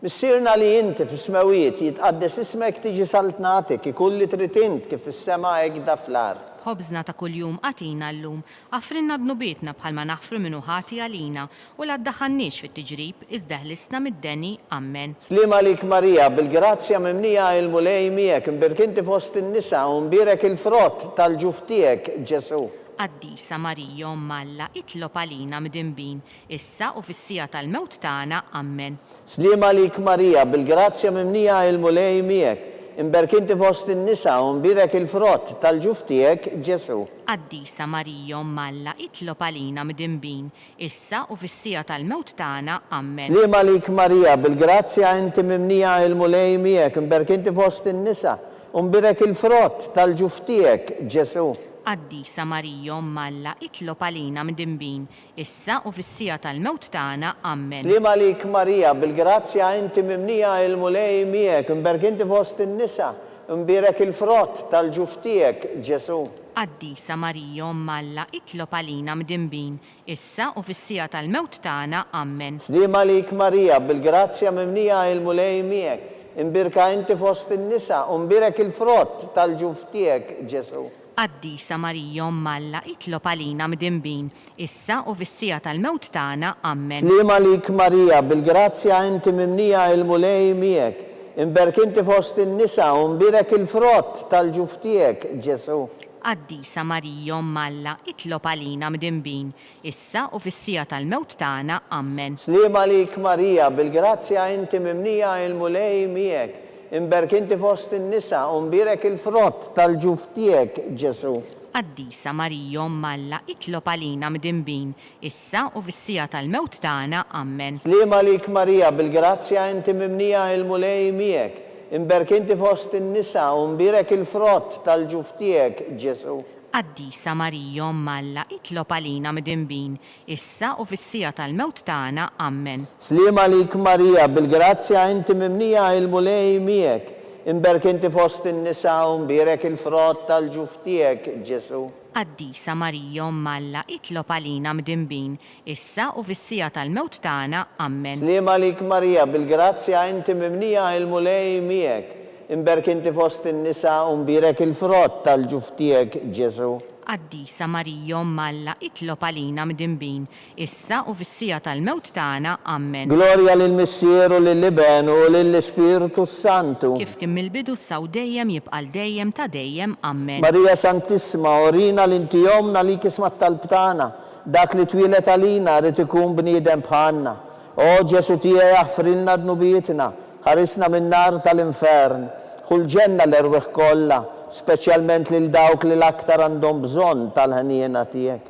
Missierna li inti fis-smewwiet, jitqaddes ismek, tiġi saltnatek, ikun li trid int kif fis-sema hekk da fl-art. Ħobżna ta' kuljum agħtina llum. Aħfrilna dnubietna bħalma naħfru min hu ħati għalina, u la ddaħħalniex fit-tiġrib, iżda eħlisna mid-deni. Ammen. Sliem għalik Marija, bil-grazzja mimlija il-Mulej miegħek, imbierk inti fost in-nisa u mbierek il-frott tal-ġuf tiegħek, Ġesù. Qaddisa Marija Omm Alla, itlob għalina mdinbin, issa u fis-siegħa tal-mewt tagħna. Ammen. Sliem għalik Marija, bil-grazzja mimlija il-Mulej miegħek, imberk inti fost in-nisa u mbierek il-frott tal-ġuf tiegħek, Ġesù. Qaddisa Marija Omm Alla, itlob għalina mdinbin, issa u fis-siegħa tal-mewt tagħna. Ammen. Sliem għalik Marija, bil-grazzja inti mimlija il-Mulej miegħek, imberk inti fost in-nisa, u mbierek il-frott tal-ġuf tiegħek, Ġesù. Qaddisa Marija Omm Alla, itlob għalina mdinbin, issa u fis-siegħa tal-mewt tagħna. Ammen. Sliem għalik Marija, bil-grazzja inti mimlija il-Mulej miegħek, imberk inti fost in-nisa, u mbierek il-frott tal-ġuf tiegħek, Ġesù. Qaddisa Marija Omm Alla, itlob għalina mdinbin, issa u fis-siegħa tal-mewt tagħna. Ammen. Sliem għalik Marija, bil-grazzja mimlija il-Mulej miegħek, imbierka inti fost in-nisa, u mbierek il-frott tal-ġuf tiegħek, Ġesù. Qaddisa Marija Omm Alla, itlob għalina mdinbin, issa u fis-siegħa tal-mewt tagħna. Ammen. Sliem għalik Marija, bil-grazzja inti mimlija il-Mulej miegħek, imberk inti fost in-nisa u mbierek il-frott tal-ġuf tiegħek, Ġesù. Qaddisa Marija Omm Alla, itlob għalina mdinbin, issa u fis-siegħa tal-mewt tagħna. Ammen. Sliem għalik Marija, bil-grazzja inti mimlija il-Mulej miegħek, imberk inti fost in-nisa u mbierek il-frott tal-ġuf tiegħek, Ġesù. Qaddisa Marija Omm Alla, itlob għalina mdinbin, issa u fis-siegħa tal-mewt tagħna. Ammen. Sliem għalik Marija, bil-grazzja inti mimlija il-Mulej miegħek, imberk inti fost in-nisa u mbierek il-frott tal-ġuf tiegħek, Ġesù. Qaddisa Marija Omm Alla, itlob għalina mdinbin, issa u fis-siegħa tal-mewt tagħna. Ammen. Sliem għalik Marija, bil-grazzja inti mimlija il-Mulej miegħek, imberk inti fost in-nisa u mbierek il-frott tal-ġuf tiegħek, Ġesù. Qaddisa Marija Omm Alla, itlob għalina mdinbin, issa u fis-siegħa tal-mewt tagħna. Ammen. Sliem għalik Marija, bil-grazzja inti mimlija il-Mulej miegħek, imberk inti fost in-nisa u mbierek il-frott tal-ġuf tiegħek, Ġesù. Qaddisa Marija Omm Alla, itlob għalina mdinbin, issa u fis-siegħa tal-mewt tagħna. Ammen. Glorja lill-Missier u lill-Iben u lill-Ispirtu s-Santu. Kif kien mill-bidu issa u dejjem jibqa' għal dejjem ta' dejjem. Ammen. Marija Santissima, urina li inti Ommna għalik isma' t-talb tagħna. Dak li twieled għalina ried ikun bniedem bħalna. O Ġesù tiegħi aħfrilna dnubietna, ħarisna min-nar tal-infern. Ħu l-ġenna l-erwieħ kollha, speċjalment lil dawk li l-aktar għandhom bżonn tal-ħniena tiegħek.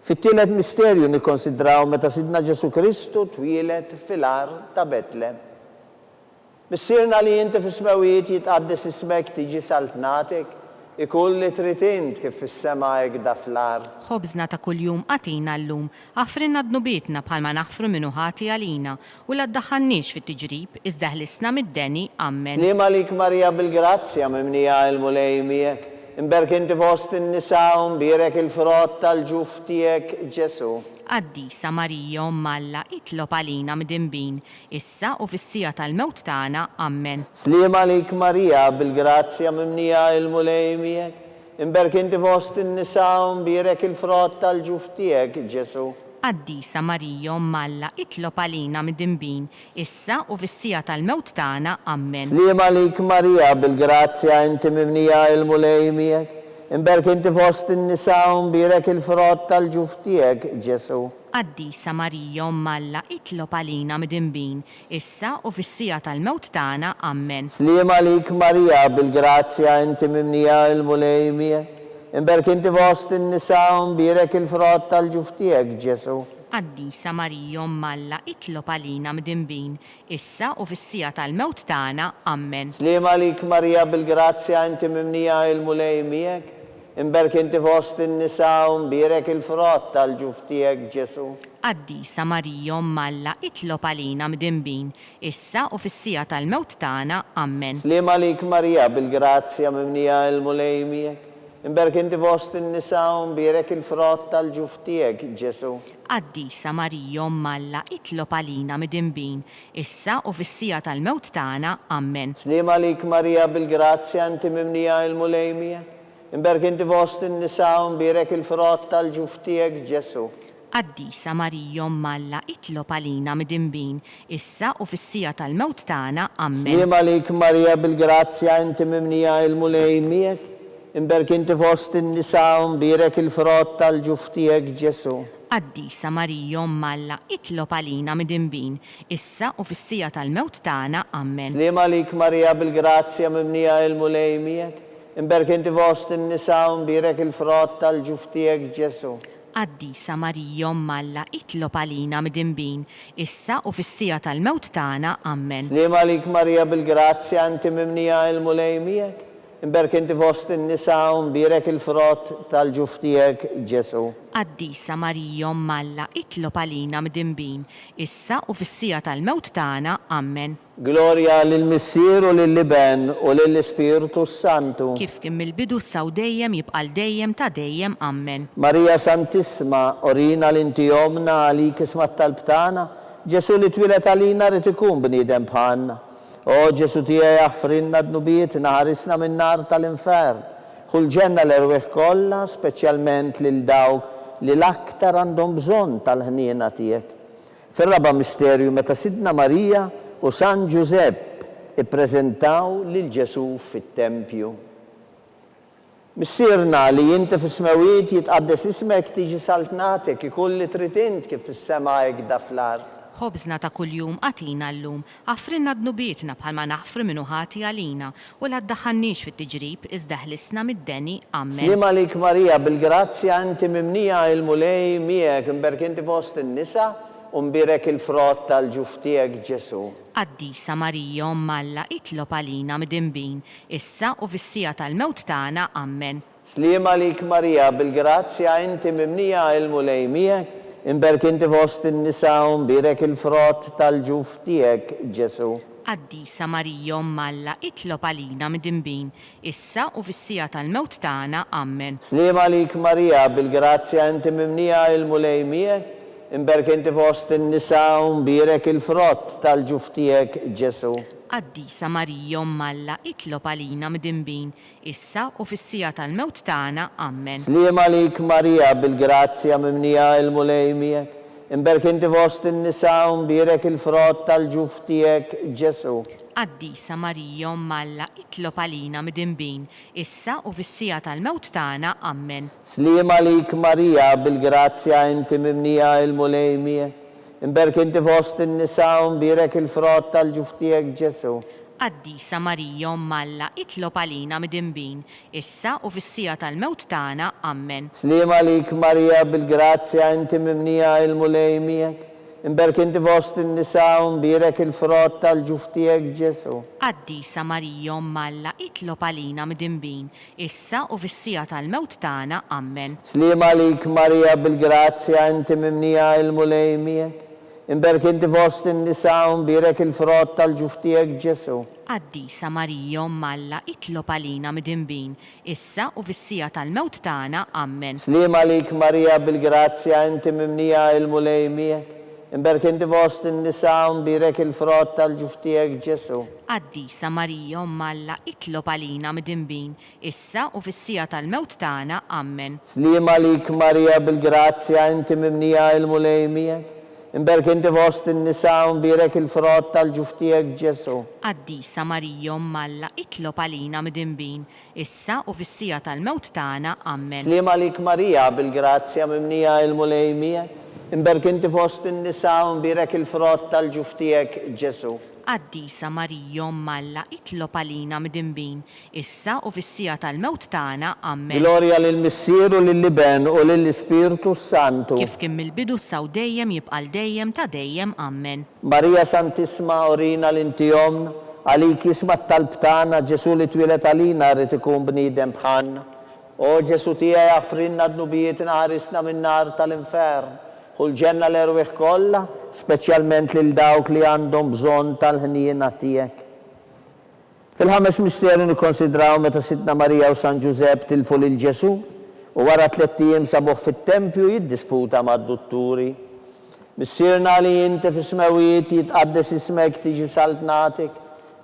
Fit-tielet misterju nikkonsidraw meta Sidna Ġesù Kristu twieled fil-għar ta' Betlem. Missierna li inti fis-smewwiet jitqaddes ismek tiġi saltnatek, ikun li trid int kif fis-sema hekk da fl-art. Ħobżna ta' kuljum agħtina llum. Aħfrilna dnubietna bħalma naħfru min hu ħati għalina, u la ddaħħalniex fit-tiġrib, iżda eħlisna mid-deni. Ammen. Sliem għalik Marija bil-grazzja mimlija il-Mulej miegħek, imberk inti fost in-nisa u mbierek il-frott tal-ġuf tiegħek Ġesù. Qaddisa Marija Omm Alla itlob għalina mdinbin, issa u fis-siegħa tal-mewt tagħna. Ammen. Sliem għalik Marija, bil-grazzja mimlija il-Mulej miegħek, Imberk inti fost in-nisa u mbierek il-frott tal-ġuf tiegħek, Ġesù. Qaddisa Marija Omm Alla itlob għalina midinbin, issa u fis-siegħa tal-mewt tagħna. Ammen. Sliem għalik Marija, bil-grazzja inti mimlija il-Mulej miegħek. Imberk inti fost in-nisa u mbierek il-frott tal-ġuf tiegħek, Ġesù. Qaddisa Marija Omm Alla itlob għalina midinbin, issa u fis-siegħa tal-mewt tagħna. Ammen. Sliem għalik Marija, bil-grazzja inti mimlija il-Mulej miegħek. Imberk inti fost in-nisa u mbierek il-frott tal-ġuf tiegħek, Ġesù. Qaddisa Marija Omm Alla itlob għalina midinbin, issa u fis-siegħa tal-mewt tagħna. Ammen. Sliem għalik Marija bil-grazzja inti mimlija il-Mulej miegħek. Imberk inti fost in-nisa u mbierek il-frott tal-ġuf tiegħek, Ġesù. Qaddisa Marija Omm Alla itlob għalina midinbin, issa u fis-siegħa tal-mewt tagħna. Ammen. Sliem għalik Marija bil-grazzja mimlija il-Mulej miegħek. Imberk inti fost in-nisa u mbierek il-frott tal-ġuf tiegħek, Ġesù. Qaddisa Marija Omm Alla itlob għalina midinbin, issa u fis-siegħa tal-mewt tagħna. Ammen. Sliem għalik Marija bil-grazzja inti mimlija il-Mulej miegħek. Imberk inti fost in-nisa u mbierek il-frott tal-ġuf tiegħek, Ġesù. Qaddisa Marija Omm Alla itlob għalina midinbin, issa u fis-siegħa tal-mewt tagħna. Ammen. Sliem għalik Marija bil-grazzja inti mimlija il-Mulej miegħek, imberk inti fost in-nisa u mbierek il-frott tal-ġuf tiegħek Ġesù. Qaddisa Marija Omm Alla itlob għalina midinbin, issa u fis-siegħa tal-mewt tagħna. Ammen. Sliem għalik Marija bil-grazzja mimlija il-Mulej miegħek, imberk inti fost in-nisa u mbierek il-frott tal-ġuf tiegħek Ġesù. Qaddisa Marija Omm Alla itlob għalina midinbin, issa u fis-siegħa tal-mewt tagħna. Ammen. Sliem għalik Marija bil-grazzja inti mimlija il-Mulej miegħek, imberk inti fost in-nisa u mbierek il-frott tal-ġuf tiegħek Ġesù. Qaddisa Marija Omm Alla itlob għalina midinbin, issa u fis-siegħa tal-mewt tagħna. Ammen. Glorja lill-Missier u lill-Iben u lill-Ispirtu s-Santu. Kif kien mill-bidu issa u dejjem jibqa' għal dejjem ta' dejjem. Ammen. Marija Santissma, urina li inti Ommna, għalik isma' t-talb tagħna, Ġesù li twieled għalina ried ikun bniedem bħalna. O Ġesù tiegħi aħfrilna dnubietna, ħarisna min-nar tal-infern. Ħu l-ġenna l-erwieħ kollha, speċjalment lil dawk li l-aktar għandhom bżonn tal-ħniena tiegħek. Fir-raba' misterju meta Sidtna Marija u San Ġużepp ippreżentaw lil Ġesù fit-tempju. Missierna li inti fis-smewwiet jitqaddes ismek tiġi saltnatek ikun li trid int kif fis-sema hekda fl-art. Ħobżna ta' kuljum agħtina llum. Aħfrilna dnubietna bħalma naħfru min hu ħati għalina, u la ddaħħalniex fit-tiġrib, iżda eħlisna mid-deni. Ammen. Sliem għalik Marija, bil-grazzja inti mimlija il-Mulej miegħek, imberk inti fost in-nisa, u mbierek il-frott tal-ġuf tiegħek Ġesù. Qaddisa Marija Omm Alla itlob għalina midinbin, issa u fis-siegħa tal-mewt tagħna. Ammen. Sliem għalik Marija, bil-grazzja inti mimlija il-Mulej miegħek, imberk inti fost in-nisa u mbierek il-frott tal-ġuf tiegħek, Ġesù. Qaddisa Marija Omm Alla itlob għalina midinbin, issa u fis-siegħa tal-mewt tagħna. Ammen. Sliem għalik Marija, bil-grazzja inti mimlija il-Mulej miegħek, imberk inti fost in-nisa u mbierek il-frott tal-ġuf tiegħek, Ġesù. Qaddisa Marija Omm Alla itlob għalina midinbin, issa u fis-siegħa tal-mewt tagħna. Ammen. Sliem għalik Marija, bil-grazzja mimlija il-Mulej miegħek, imberk inti fost in-nisa u mbierek il-frott tal-ġuf tiegħek, Ġesù. Qaddisa Marija Omm Alla itlob għalina midinbin, issa u fis-siegħa tal-mewt tagħna. Ammen. Sliem għalik Marija, bil-grazzja inti mimlija il-Mulej miegħek, imberk inti fost in-nisa u mbierek il-frott tal-ġuf tiegħek, Ġesù. Qaddisa Marija Omm Alla itlob għalina midinbin, issa u fis-siegħa tal-mewt tagħna. Ammen. Sliem għalik Marija bil-grazzja inti mimlija il-Mulej miegħek, imberk inti fost in-nisa u mbierek il-frott tal-ġuf tiegħek Ġesù. Qaddisa Marija Omm Alla itlob għalina midinbin, issa u fis-siegħa tal-mewt tagħna. Ammen. Sliem għalik Marija bil-grazzja inti mimlija il-Mulej miegħek, Imberk inti fost in-nisa u mbierek il-frott tal-ġuf tiegħek Ġesù. Qaddisa Marija Omm Alla itlob għalina midinbin, issa u fis-siegħa tal-mewt tagħna. Ammen. Sliem għalik Marija bil-grazzja inti mimlija il-Mulej miegħek. Imberk inti fost in-nisa u mbierek il-frott tal-ġuf tiegħek, Ġesù. Qaddisa Marija Omm Alla itlob għalina midinbin, issa u fis-siegħa tal-mewt tagħna. Ammen. Sliem għalik Marija bil-grazzja inti mimlija il-Mulej miegħek. Imberk inti fost in-nisa u mbierek il-frott tal-ġuf tiegħek, Ġesù. Qaddisa Marija Omm Alla itlob għalina midinbin, issa u fis-siegħa tal-mewt tagħna. Ammen. Sliem għalik Marija, bil-grazzja mimlija il-Mulej miegħek, imberk inti fost in-nisa u mbierek il-frott tal-ġuf tiegħek, Ġesù. Qaddisa Marija Omm Alla itlob għalina midinbin, issa u fis-siegħa tal-mewt tagħna. Ammen. Glorja lill-Missier u lill-Iben u lill-Ispirtu s-Santu. Kif kien mill-bidu issa u dejjem jibqa' għal dejjem ta' dejjem. Ammen. Marija Santissma urina li inti Ommna, għalik jisma' t-talb tagħna, Ġesù li twieled għalina ried ikun bniedem bħalna. O Ġesù tiegħi aħfrilna dnubietna ħarisna min-nar tal-infern. Ħu l-ġenna l-erwieħ kollha, speċjalment lil dawk li għandhom bżonn tal-ħniena tiegħek. Fil-ħames misteru nikkonsidraw meta Sidtna Marija u San Ġużepp tilfu lil Ġesù u wara tlett ijiem sabuh fit-tempju jiddisputa mad-dutturi. Missierna li inti fis-smewwiet, jitqaddes ismek, tiġi saltnatek,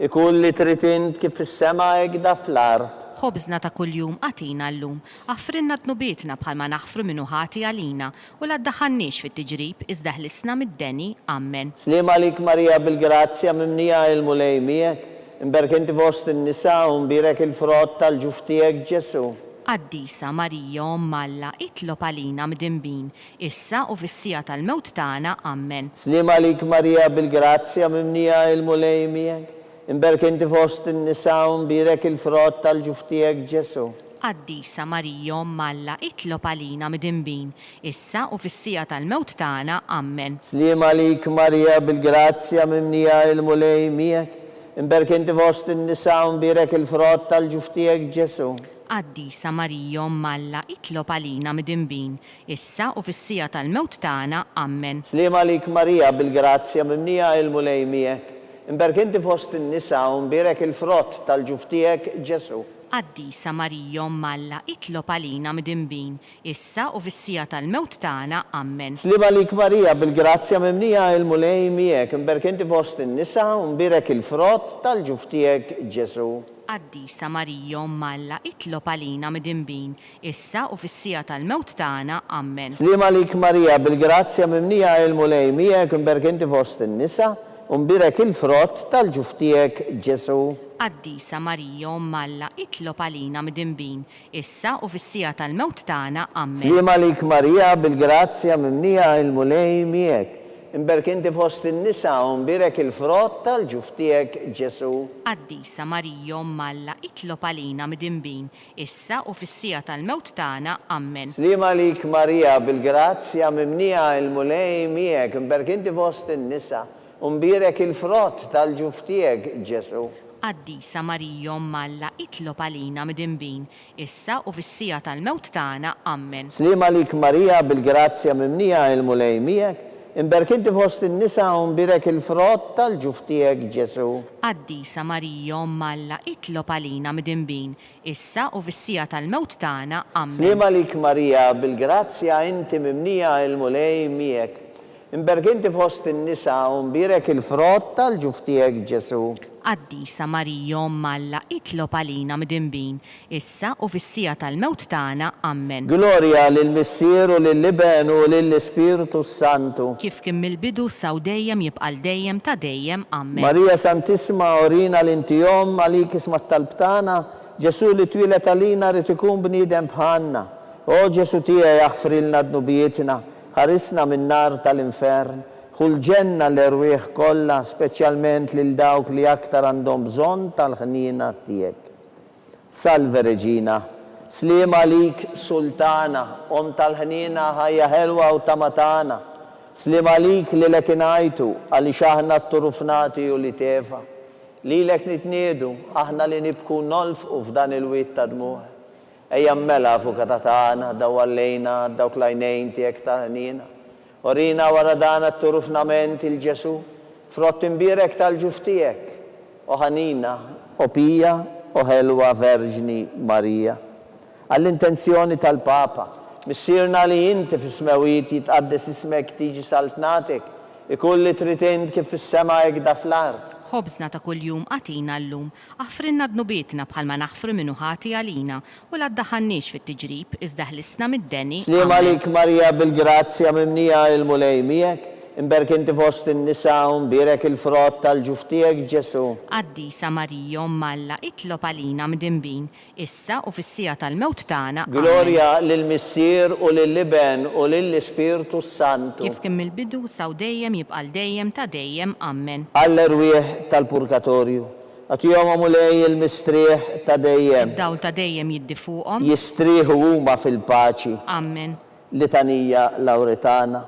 ikun li trid int kif fis-sema hekda fl-art. Ħobżna ta' kuljum agħtina llum. Aħfrilna dnubietna bħalma naħfru min hu ħati għalina, U la ddaħħalniex fit-tiġrib, iżda ħlisna mid-deni. Ammen. Sliem għalik Marija bil-grazzja mimlija il-Mulej miegħek, imberk inti fost in-nisa u mbierek il-frott tal-ġuf tiegħek Ġesù. Qaddisa Marija Omm Alla itlob għalina mdinbin, issa u fis-siegħa tal-mewt tagħna. Ammen. Sliem għalik Marija bil-grazzja mimlija il-Mulej miegħek, imberk inti fost in-nisa u mbierek il-frott tal-ġuf tiegħek Ġesù. Qaddisa Marija Omm Alla itlob għalina midinbin, issa u fis-siegħa tal-mewt tagħna. Ammen. Sliem għalik Marija bil-grazzja mimlija il-Mulej miegħek, imberk inti fost in-nisa u mbierek il-frott tal-ġuf tiegħek Ġesù. Qaddisa Marija Omm Alla itlob għalina midinbin, issa u fis-siegħa tal-mewt tagħna. Ammen. Sliem għalik Marija bil-grazzja mimlija il-Mulej miegħek, imberk inti fost in-nisa u mbierek il-frott tal-ġuf tiegħek Ġesù. Qaddisa Marija Omm Alla itlob għalina midinbin, issa u fis-siegħa tal-mewt tagħna. Ammen. Sliem għalik Marija bil-grazzja mimlija il-Mulej miegħek, imberk inti fost in-nisa u mbierek il-frott tal-ġuf tiegħek Ġesù. Qaddisa Marija Omm Alla itlob għalina midinbin, issa u fis-siegħa tal-mewt tagħna. Ammen. Sliem għalik Marija bil-grazzja mimlija il-Mulej miegħek, imberk inti fost in-nisa u mbierek il-frott tal-ġuf tiegħek Ġesù. Qaddisa Marija Omm Alla itlob għalina midinbin, issa u fis-siegħa tal-mewt tagħna. Ammen. Sliem għalik Marija bil-grazzja mimlija il-Mulej miegħek, imberk inti fost in-nisa u mbierek il-frott tal-ġuf tiegħek Ġesù. Qaddisa Marija Omm Alla itlob għalina midinbin, issa u fis-siegħa tal-mewt tagħna. Ammen. Sliem għalik Marija bil-grazzja mimlija il-Mulej miegħek, imberk inti fost in-nisa U mbierek il-frott tal-ġuf tiegħek, Ġesù. Qaddisa Marija Omm Alla itlob għalina midinbin, issa u fis-siegħa tal-mewt tagħna. Ammen. Sliem għalik Marija bil-grazzja mimlija il-Mulej miegħek, imberk inti fost in-nisa u mbierek il-frott tal-ġuf tiegħek, Ġesù. Qaddisa Marija Omm Alla itlob għalina midinbin, issa u fis-siegħa tal-mewt tagħna. Ammen. Sliem għalik Marija bil-grazzja inti mimlija il-Mulej miegħek, Imberk inti fost in-nisa u mbierek il-frott tal-ġuf tiegħek Ġesù. Qaddisa Marija Omm Alla itlob għalina midinbin, issa u fis-siegħa tal-mewt tagħna. Ammen. Glorja lill-Missier u lill-Iben u lill-Ispirtu s-Santu. Kif kien mill-bidu issa u dejjem jibqa' għal dejjem ta' dejjem. Ammen. Marija Santissima urina li inti Omm, għalik isma' t-talb tagħna, Ġesù li twieled għalina ried ikun bniedem bħalna. O Ġesù tiegħi aħfrilna dnubietna, Ħarisna min-nar tal-infern, ħu l-ġenna l-erwieħ kollha, speċjalment lil dawk li aktar għandhom bżonn tal-ħniena tiegħek. Salve Regina. Sliem għalik, Sultana, Omm tal-ħniena, ħajja ħelwa u tama tagħna. Sliem għalik, lilek ingħajtu, għaliex aħna tturufnati ulied Eva. Lilek nitniegħdu, aħna li nibku u nolfqu f'dan il-wied ta' dmugħ. Ejja mela, Avukata tagħna, dawwar lejna dawk l-għajnejn tiegħek tal-ħniena. Urina wara dan għat-turufnament 'il Ġesù, frott imbierek tal-ġuf tiegħek, o ħanina, o pija, o ħelwa Verġni Marija. Għall-intenzjoni tal-Papa, Missierna li inti fis-smewwiet jitqaddes ismek tiġi saltnatek. Ikun li trid int kif fis-sema hekda fl-art. Ħobżna ta' kuljum agħtina llum. Aħfrilna dnubietna bħalma naħfru min hu ħati għalina. U la ddaħħalniex fit-tiġrib, iżda ħlisna mid-deni. Sliem Amen. għalik Marija bil-grazzja mimlija il-Mulej miegħek, imberk inti fost in-nisa u mbierek il-frott tal-ġuf tiegħek Ġesù. Qaddisa Marija Omm Alla itlob għalina mdinbin, issa u fis-siegħa tal-mewt tagħna. Amen. Glorja lill-Missier u lill-Iben u lill-Ispirtu s-Santu. Kif kien mill-bidu, issa u dejjem, jibqa' għal dejjem ta' dejjem. Amen. Għall-erwieħ tal-purgatorju. Agħtihom, o Mulej, il-mistrieħ ta' dejjem. Id-dawl ta' dejjem jiddi fuqhom. Jistrieħu huma fil-paċi. Amen. Litanija Lawretana.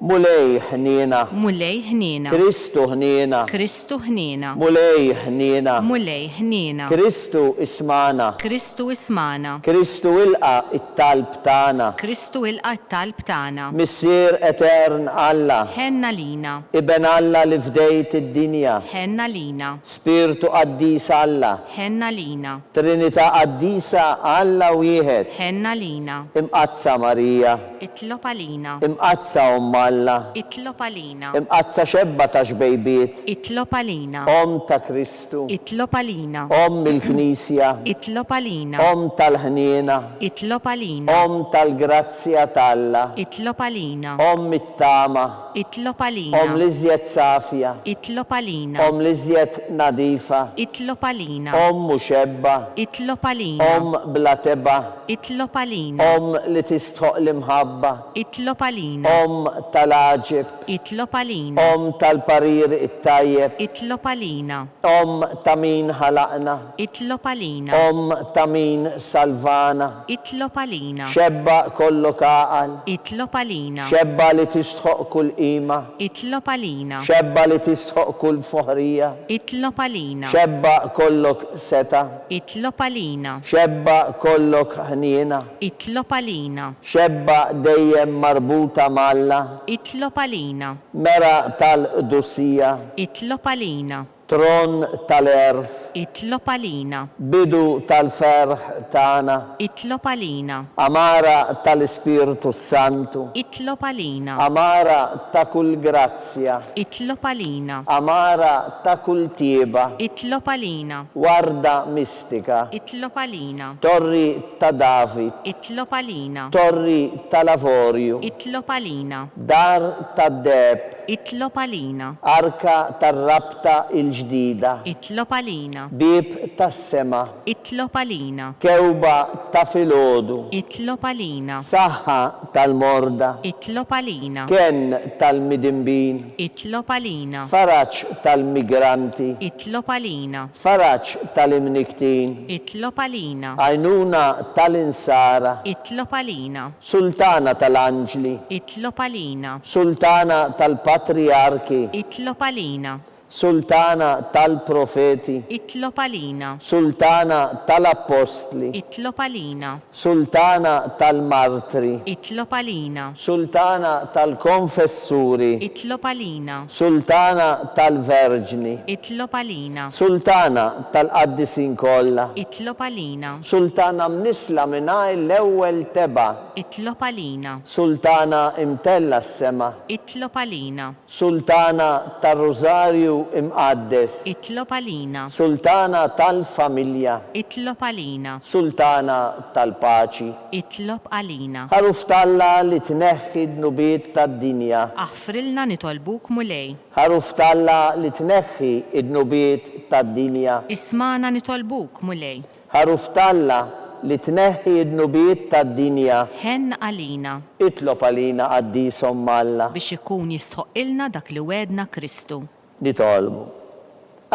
Mulej ħniena. Mulej ħniena. Kristu ħniena. Kristu ħniena. Mulej ħniena. Mulej ħniena. Kristu ismagħna. Kristu ismagħna. Kristu ilqa' t-talb tagħna. Kristu ilqa' t-talb tagħna. Missier etern Alla. Ħenn għalina. Iben Alla li fdejt id-dinja. Ħenn għalina. Spirtu qaddis Alla. Ħenn għalina. Trinità qaddisa Alla wieħed. Ħenn għalina. Imqaddsa Marija. Itlob għalina. Imqaddsa Omm Alla. Itlob għalina. Imqaddsa xebba ta' xbejbiet. Itlob għalina. Omm ta' Kristu. Itlob għalina. Omm il-Knisja. Itlob għalina. Omm tal-ħniena. Itlob għalina. Omm tal-grazzja t'Alla. Itlob għalina. Omm it-tama. Itlob għalina. Omm l-iżjed safja. Itlob għalina. Omm l-iżjed nadifa. Itlob għalina. Omm u xebba. Itlob għalina. Omm bla tebgħa. Itlob għalina. Omm li tistħoqq l-imħabba. Itlob għalina. Omm tal-għaġeb. Itlob għalina. Omm tal-parir it-tajjeb. Itlob għalina. Omm ta' min ħalaqna. Itlob għalina. Omm ta' min salvana. Itlob għalina. Xebba kollok għaqal. Itlob għalina. Xebba li tistħoqq kull qima. Itlob għalina. Xebba li tistħoqq kull foħrija. Itlob għalina. Xebba kollok setgħa. Itlob għalina. Xebba kollok ħniena. Itlob għalina. Xebba dejjem marbuta m'Alla. Itlob għalina. Mera tal-qdusija. Itlob għalina. Tron tal-għerf. Itlob għalina. Bidu tal-ferħ tagħna. Itlob għalina. Għamara tal-Ispirtu s-Santu. Itlob għalina. Għamara ta' kull grazzja. Itlob għalina. Għamara ta' kull tjieba. Itlob għalina. Warda mistika. Itlob għalina. Torri ta' David. Itlob għalina. Torri tal-avorju. Itlob għalina. Dar tad-deheb. Itlob għalina. Arka tar-rabta l-ġdida. Itlob għalina. Bieb tas-sema. Itlob għalina. Kewba ta' filgħodu. Itlob għalina. Saħħa tal-morda. Itlob għalina. Kenn tal-midinbin. Itlob għalina. Faraġ tal-migranti. Itlob għalina. Faraġ tal-imnikktin. Itlob għalina. Għajnuna tal-insara. Itlob għalina. Sultana tal-anġli. Itlob għalina. Sultana tal-patrijarki. Itlob għalina. Sultana tal-profeti. Itlob għalina. Sultana tal-appostli. Itlob għalina. Sultana tal-martri. Itlob għalina. Sultana tal-konfessuri. Itlob għalina. Sultana tal-verġni. Itlob għalina. Sultana tal-qaddisin kollha. Itlob għalina. Sultana mnissla mingħajr l-ewwel tebgħa. Itlob għalina. Sultana imtellgħa s-sema. Itlob għalina. Sultana tar-Rużarju Imqaddes. Itlob għalina. Sultana tal-familja. Itlob għalina. Sultana tal-paċi. Itlob għalina. Ħaruf t'Alla li tneħħi d-dnubiet tad-dinja. Aħfrilna nitolbuk Mulej. Ħaruf t'Alla li tneħħi d-dnubiet tad-dinja. Ismagħna nitolbuk, Mulej. Ħaruf t'Alla li tneħħi d-dnubiet tad-dinja. Ħenn għalina. Itlob għalina Qaddis Omm Alla. Biex ikun jistħoqqilna dak li wegħdna Kristu. Nitolbu.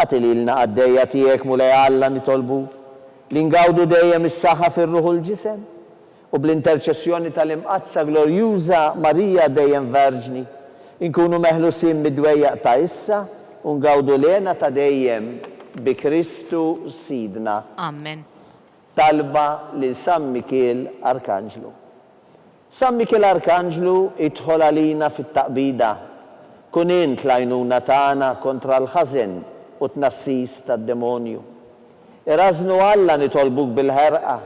Agħti lilna qaddejja tiegħek, Mulej Alla, nitolbuk, li ngawdu dejjem is-saħħa fir-ruħ u l-ġisem, u bl-interċessjoni tal-Imqaddsa Glorjuża Marija dejjem Verġni, inkunu meħlusin mid-dwejjaq ta' issa u ngawdu l-hena ta' dejjem bi Kristu Sidna. Amen. Talba lil San Mikiel Arkanġlu. San Mikiel Arkanġlu idħol għalina fit-taqbida. Kun int l-għajnuna tagħna kontra l-ħażen u t-tnassis tad-demonju. Irażżnu Alla nitolbuk bil-ħerqa.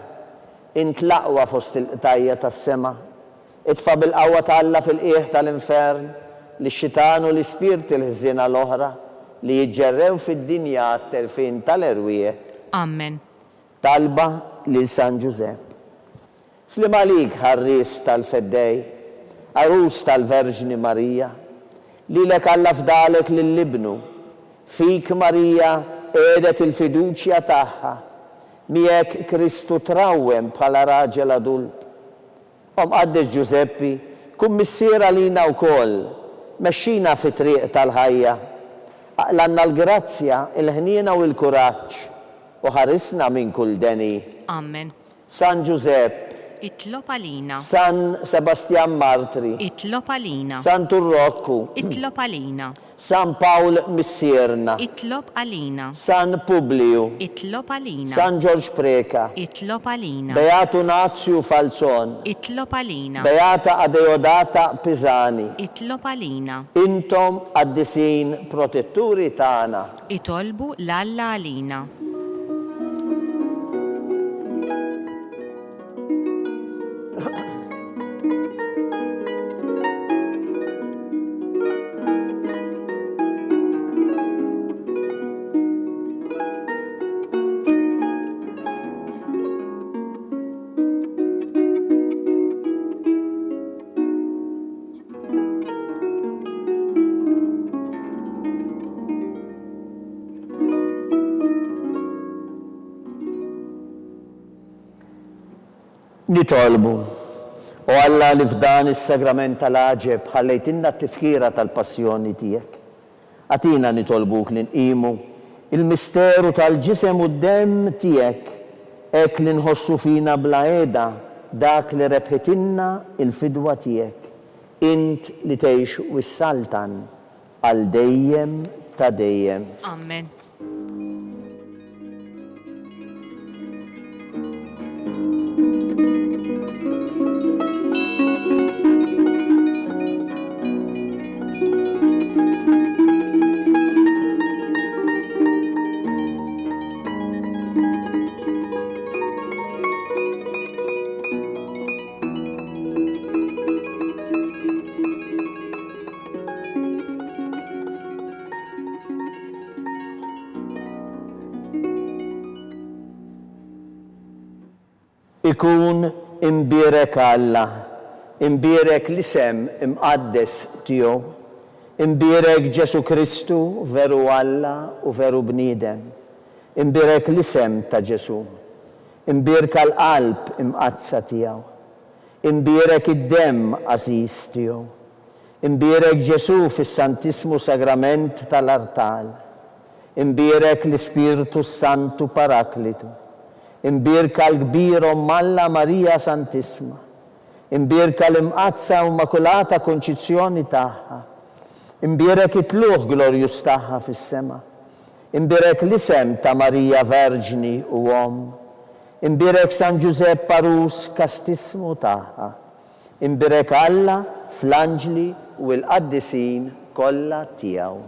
Int l-aqwa fost il-qtajja' tas-sema. Itfa' bil-qawwa ta' Alla fil-qiegħ tal-infern. Lix-xitan u l-ispirti l-ħżiena l-oħra li jiġġerrew fid-dinja għat-telfien tal-erwieħ. Ammen. Talba lil San Ġużepp. Sliem għalik ħarries tal-Feddej, għarus tal-Verġni Marija. Lilek Alla fdalek lil Ibnu. Fik Marija qiegħdet il-fiduċja tagħha. Miegħek Kristu trawwem bħala raġel adult. O Mqaddes Ġużeppi, kun missier għalina wkoll, mexxina fit-triq tal-ħajja. Aqlgħalna l-grazzja, il-ħniena u l-kuraġġ, u ħarisna minn kull deni. Amen. San Ġużepp. Itlob għalina. San Sebastjan Martri. Itlob għalina. Santu Rokku. Itlob għalina. San Pawl Missierna. Itlob għalina. San Publiju. Itlob għalina. San Ġorġ Preca. Itlob għalina. Beatu Nazju Falzon. Itlob għalina. Beata Adeodata Pisani. Itlob għalina. Intom qaddisin protetturi tagħna. Itolbu 'l Alla għalina. Nitolbu, O Alla li f'dan is-sagrament tal-għaġeb ħallejtilna t-tifkira tal-passjoni tiegħek, agħtina nitolbuk li nqimu l-misteru tal-ġisem u d-demm tiegħek hekk li nħossu fina bla heda dak li rebħitilna l-fidwa tiegħek, int li tgħix u ssaltan għal dejjem ta' dejjem. Amen. Ikun imbierek Alla, imbierek l-isem imqaddes tiegħu, imbierek Ġesù Kristu veru Alla u veru bniedem, imbierek l-isem ta' Ġesù, imbierka l-qalb imqaddsa tiegħu. Imbierek id-demm għażiż tiegħu. Imbierek Ġesù fis-Santissmu Sagrament tal-artal. Imbierek l-Ispirtu s-Santu Paraklitu. Imbierka l-kbir Omm Alla Marija Santissma. Imbierka l-Imqaddsa u Immakulata Kunċizzjoni tagħha. Imbierek it-tlugħ glorjuż tagħha fis-sema. Imbierek l-isem ta' Marija Verġni u Omm. Imbierek San Ġużepp għarus kastissmu tagħha. Imbierek Alla fl-anġli u l-qaddisin kollha tiegħu.